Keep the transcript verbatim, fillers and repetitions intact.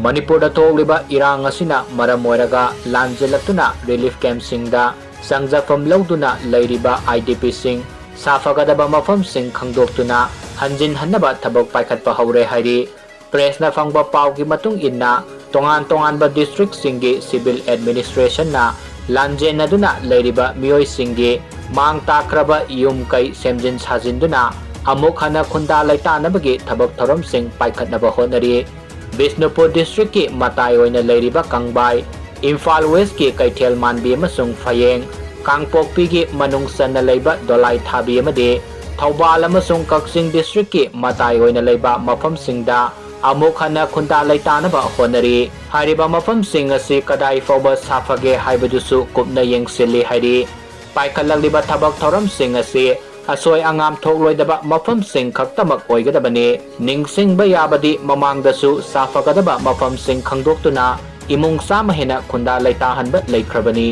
ꯃꯅꯤꯄꯨꯔꯗ ꯊꯣꯛꯂꯤꯕ ꯏꯔꯥꯡ ꯑꯁꯤꯅ ꯃꯔꯝ ꯑꯣꯏꯔꯒ ꯂꯥꯟꯖꯦꯜꯂꯛꯇꯨꯅ relief campꯁꯤꯡꯗ ꯆꯪꯖꯐꯝ ꯂꯧꯗꯨꯅ ꯂꯩꯔꯤꯕ IDPꯁꯤꯡ ꯁꯥꯐꯒꯗꯕ ꯃꯐꯝꯁꯤꯡ ꯈꯪꯗꯣꯛꯇꯨꯅ ꯍꯟꯖꯤꯟ ꯍꯟꯅꯕ ꯊꯕꯛ ꯄꯥꯏꯈꯠꯄ ꯍꯧꯔꯦ ꯍꯥꯏꯔꯤ꯫ Pressꯅ ꯐꯪꯕ ꯄꯥꯎꯒꯤ ꯃꯇꯨꯡ ꯏꯟꯅ, ꯇꯣꯉꯥꯟ ꯇꯣꯉꯥꯟꯕ districtꯁꯤꯡꯒꯤ civil administrationꯅ ꯂꯥꯟꯖꯦꯟꯅꯗꯨꯅ ꯂꯩꯔꯤꯕ ꯃꯤꯑꯣꯏꯁꯤꯡꯒꯤ ꯃꯥꯡ ꯇꯥꯛꯈ꯭ꯔꯕ ꯌꯨꯝ ꯀꯩ ꯁꯦꯝꯖꯤꯟ ꯁꯥꯖꯤꯟꯗꯨꯅ ꯑꯃꯨꯛ ꯍꯟꯅ ꯈꯨꯟꯗꯥ ꯂꯩꯇꯥꯅꯕꯒꯤ ꯊꯕꯛ ꯊꯧꯔꯝꯁꯤꯡ ꯄꯥꯏꯈꯠꯅꯕ ꯍꯣꯠꯅꯔꯤ꯫ ꯕꯤꯁꯅꯨꯄꯨꯔ districtꯀꯤ ꯃꯇꯥꯏ ꯑꯣꯏꯅ ꯂꯩꯔꯤꯕ ꯀꯪꯕꯥꯏ, ꯏꯝꯐꯥꯜ Westꯀꯤ ꯀꯩꯊꯦꯜ ꯃꯥꯟꯕꯤ ꯑꯃꯁꯨꯡ ꯐꯌꯦꯡ, ꯀꯥꯡꯄꯣꯛꯄꯤꯒꯤ ꯃꯅꯨꯡ ꯆꯟꯅ ꯂꯩꯕ ꯗꯣꯂꯥꯏ ꯊꯥꯕꯤ ꯑꯃꯗꯤ ꯊꯧꯕꯥꯜ ꯑꯃꯁꯨꯡ ꯀꯛꯆꯤꯡ districtꯀꯤ ꯃꯇꯥꯏ ꯑꯣꯏꯅ ꯂꯩꯕ ꯃꯐꯝꯁꯤꯡꯗ ꯑꯃꯨꯛ ꯍꯟꯅ ꯈꯨꯟꯗꯥ ꯂꯩꯇꯥꯅꯕ ꯍꯣꯠꯅꯔꯤ꯫ ꯍꯥꯏꯔꯤꯕ ꯃꯐꯝꯁꯤꯡ ꯑꯁꯤ ꯀꯗꯥꯏ ꯐꯥꯎꯕ ꯁꯥꯐꯒꯦ ꯍꯥꯏꯕꯗꯨꯁꯨ ꯀꯨꯞꯅ ꯌꯦꯡꯁꯤꯜꯂꯤ ꯍꯥꯏꯔꯤ꯫ ꯄꯥꯏꯈꯠꯂꯛꯂꯤꯕ ꯊꯕꯛ ꯊꯧꯔꯝꯁꯤꯡ ꯑꯁꯤ ꯑꯁꯣꯏ ꯑꯉꯥꯝ ꯊꯣꯛꯂꯣꯏꯗꯕ ꯃꯐꯝꯁꯤꯡ ꯈꯛꯇꯃꯛ ꯑꯣꯏꯒꯗꯕꯅꯤ꯫ ꯅꯤꯡꯁꯤꯡꯕ ꯌꯥꯕꯗꯤ, ꯃꯃꯥꯡꯗꯁꯨ ꯁꯥꯐꯒꯗꯕ ꯃꯐꯝꯁꯤꯡ ꯈꯪꯗꯣꯛꯇꯨꯅ ꯏꯃꯨꯡ ꯆꯥꯝꯃ ꯍꯦꯟꯅ ꯈꯨꯟꯗꯥ ꯂꯩꯇꯥꯍꯟꯕ ꯂꯩꯈ꯭ꯔꯕꯅꯤ꯫